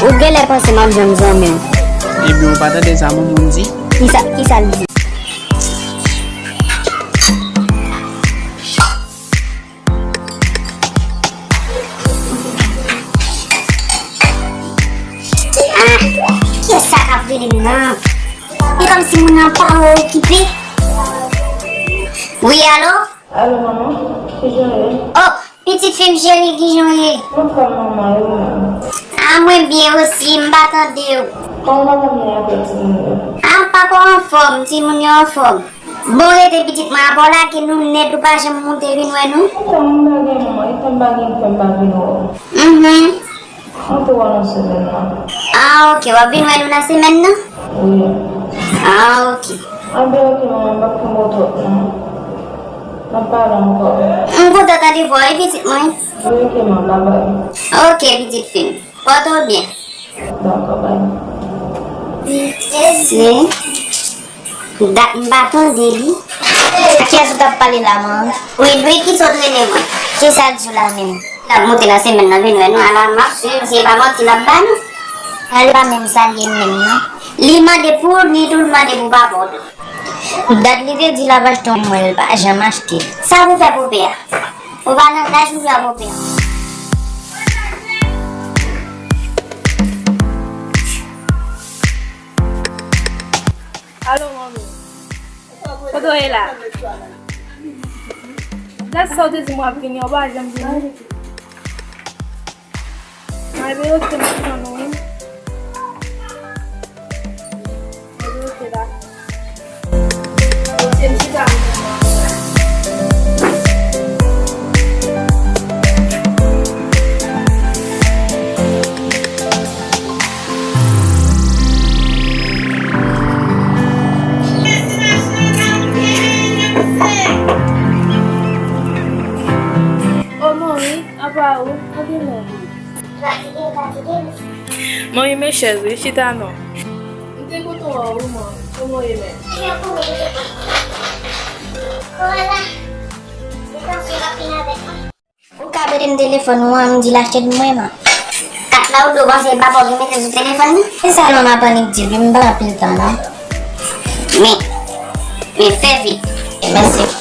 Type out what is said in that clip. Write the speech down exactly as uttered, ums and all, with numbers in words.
Ou genlè panse m ap jwenn zanmi w. Ebyen, ou pa tande sa moun moun di? Kisa, kisa l di? Ah, kiyès sa k ap rele m nan? E kòmsi moun nan pa okipe. Wi, alo? Alo, manman, kijan w ye? Oh, pitit fi m cheri, kijan w ye? Mwen fòm, manman, e ou menm? Ah, mwen byen osi, m pa tande w. Kòman manman m ye apre timoun yo? Ah, m pa ko anfòm, timoun yo anfòm. Bon, rete pitit mwen, apa w lage nou nèt, ou pa janm moute vin wè nou? Kontan m pa gen manman, e tan m pa gen fè m pa vin wè w. Mhm. Mwen te wè w nan semèn nan. Ah, ok, w ap vin wè nou nan semèn nan? Wi. Ah, ok. Anben, ok, manman, m p ap pran w twòp non. N ap pale ankò. M kontan tande vwa w, wi, pitit mwen. Wi, ok, manman, babay. Ok, pitit fi m. Pòte w byen. Dakò, bay. Se dat m pa tande li. Ak kiyès ou t ap pale la, manman? Wi, Louis ki sot rele mwen. Kisa l di w la menm? L ap moute nan semèn nan, vin wè nou. Ala m ap swiv, si e pa manti l ap ba nou. Ala pa menm sa l ye menm, non. Li mande pou ou, li tou l mande pou papa w tou. Dat li te di l ap achte yon mwen, l pa janm achte. Sa pou fè poupè a? Ou pa nan laj pou fè poupè a. Alo, manmi. Kote w ye la? Dat sa w te di m w ap vini, ou pa janm vini. Mwen rete m ap tann ou, wi. Mwen rete la. Rete m chita. O manmi, apa ou? Antre non. Manmi, men chèz wi, chita non. M te kontan wè w wi, manmi. Kòman w ye menm? Ou ka prete m telefòn ou an, m di l achte l mwen, man. Kat la ou do panse papa w ki mete sou telefòn nan? Se sa non, m ap annik di l wi, m pa anpil tan non. Men, men fè vit. Mèsi.